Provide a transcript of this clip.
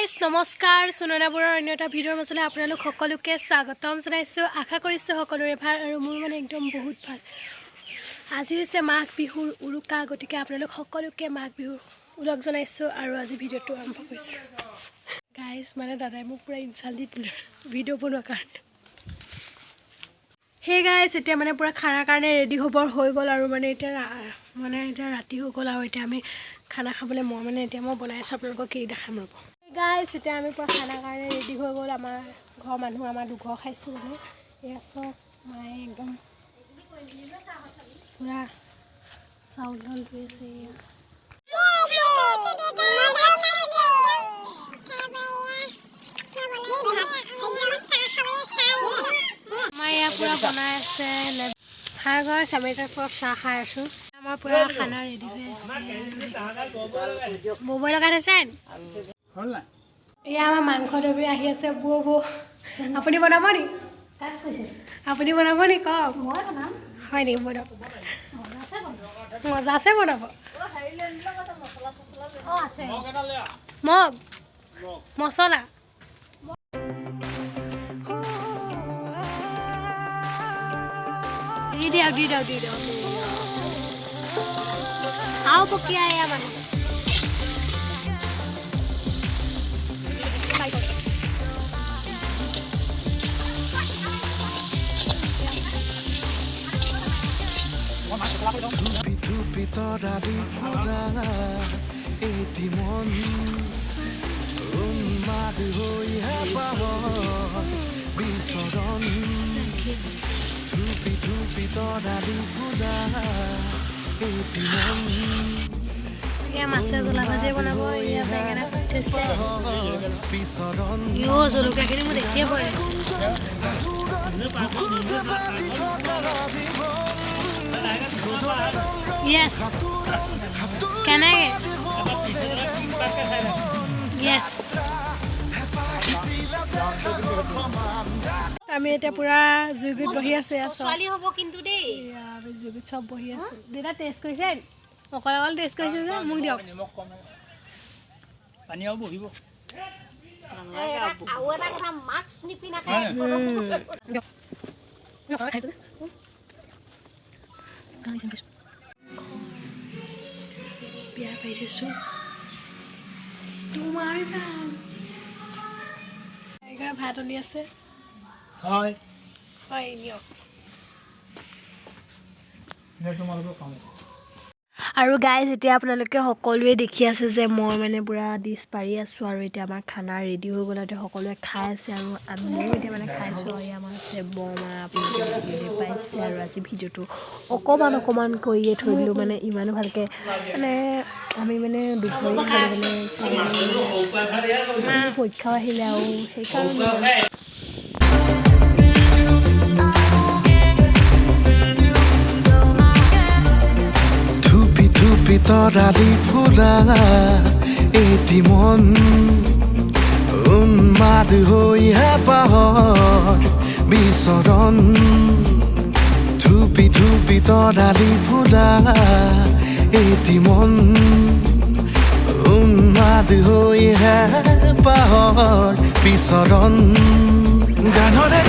Guys, নমস্কাৰ। সুনয়না বৰুৱাৰ অন্য এটা ভিডিঅ'ৰ মাজলৈ আপোনালোক সকলোকে স্বাগতম জনাইছোঁ। আশা কৰিছোঁ সকলোৰে ভাল আৰু মোৰ মানে একদম বহুত ভাল। আজি হৈছে মাঘ বিহুৰ উৰুকা, গতিকে আপোনালোক সকলোকে মাঘ বিহুৰ ওলগ জনাইছোঁ আৰু আজি ভিডিঅ'টো আৰম্ভ কৰিছোঁ। গাইজ, মানে দাদাই মোক পূৰা ইনচাল্ট দি দিলে ভিডিঅ' বনোৱাৰ কাৰণে। সেই গাইজ, এতিয়া মানে পূৰা খানাৰ কাৰণে ৰেডি হ'বৰ হৈ গ'ল আৰু মানে এতিয়া মানে এতিয়া ৰাতি হৈ গ'ল আৰু এতিয়া আমি খানা খাবলৈ মই মানে এতিয়া মই বনাই আছোঁ, আপোনালোকক কি দেখাম ৰ'ব। গাইজ, এতিয়া আমি পূৰা খানাৰ কাৰণে ৰেডি হৈ গ'ল। আমাৰ ঘৰৰ মানুহ, আমাৰ দুঘৰ খাইছোঁ। মানে এয়া চব মায়ে একদম পূৰা চাউল চাউল ধুই আছে এয়া। আমাৰ এয়া পূৰা বনাই আছে। হাই গাইজ, আমি এতিয়া পূৰা চাহ খাই আছোঁ। আমাৰ পূৰা খানা ৰেডি হৈ আছে। ববই লগাই থৈছে। হ'ল নাই? এয়া আমাৰ মাংস দবি আহি আছে। বৌ, বৌ, আপুনি বনাব নি? আপুনি বনাব নি কওক? মই বনাম। হয় নেকি? বনাব, মজা আছে বনাব। অঁ, আছে। মগ এটা লৈ আহ। মগ, মছলা। দি দিয়ক, দি দিয়ক, দি দিয়ক। আৰু পকীয়া এয়া মানুহ। থুপি থুপি তৰালি ফুৰা এটি মন উন্মাদ হৈ হেঁপাহৰ বিচৰণ। থুপি থুপি তৰালি ফুৰা এটি মন এয়া মাছে জলা ভাজি বনাব। এয়া বেঙেনা কাটি থৈছে। বিচৰণ। ইঅ, জলকীয়াখিনি মোৰ দেখিয়ে ভয় লাগিছে। বুকুতে বাজি থকা জীৱন। য়েছ, কেনেকে? য়েছ, আমি এতিয়া পূৰা জুইগুৰিত বহি আছোঁ। এয়া চব ছোৱালী হ'ব কিন্তু দেই। এয়া আমি জুইগুৰিত চব বহি আছোঁ। দেউতা টেষ্ট কৰিছে নি? অকলে অকলে টেষ্ট কৰিছে যে মোক দিয়ক। নিমখ কম হ'ব। পানী আৰু বহিব। আৰু এটা কথা, মাস্ক নিপিন্ধাকে। দিয়ক। খাইছোঁ। খাইছোঁ। বিয়া পাৰি থৈছোঁ তোমাৰ নাম। ভাত আনি আছে। হয়। হয়, নিয়ক। দে, তোমালোকৰ কাম। আৰু গাইজ, এতিয়া আপোনালোকে সকলোৱে দেখি আছে যে মই মানে পূৰা ডিছ পাৰি আছোঁ আৰু এতিয়া আমাৰ খানা ৰেডি হৈ গ'ল। এতিয়া সকলোৱে খাই আছে আৰু আমিও এতিয়া মানে খাইছোঁ। আৰু এয়া আমাৰ আছে বৰমা, আপোনালোকে দেখিবলৈ পাইছে। আৰু আজি ভিডিঅ'টো অকণমান অকণমান কৰিয়ে থৈ দিলোঁ, মানে ইমানো ভালকৈ মানে আমি মানে দুঘৰে খালোঁ, মানে পৰীক্ষাও আহিলে আৰু সেইকাৰণে। থুপি থুপি তৰালি ফুৰা এটি মন উন্মাদ হৈ হেঁপাহৰ বিচৰণ। থুপি থুপি তৰালি ফুৰা এটি মন উন্মাদ হৈ হেঁপাহৰ বিচৰণ। গানৰে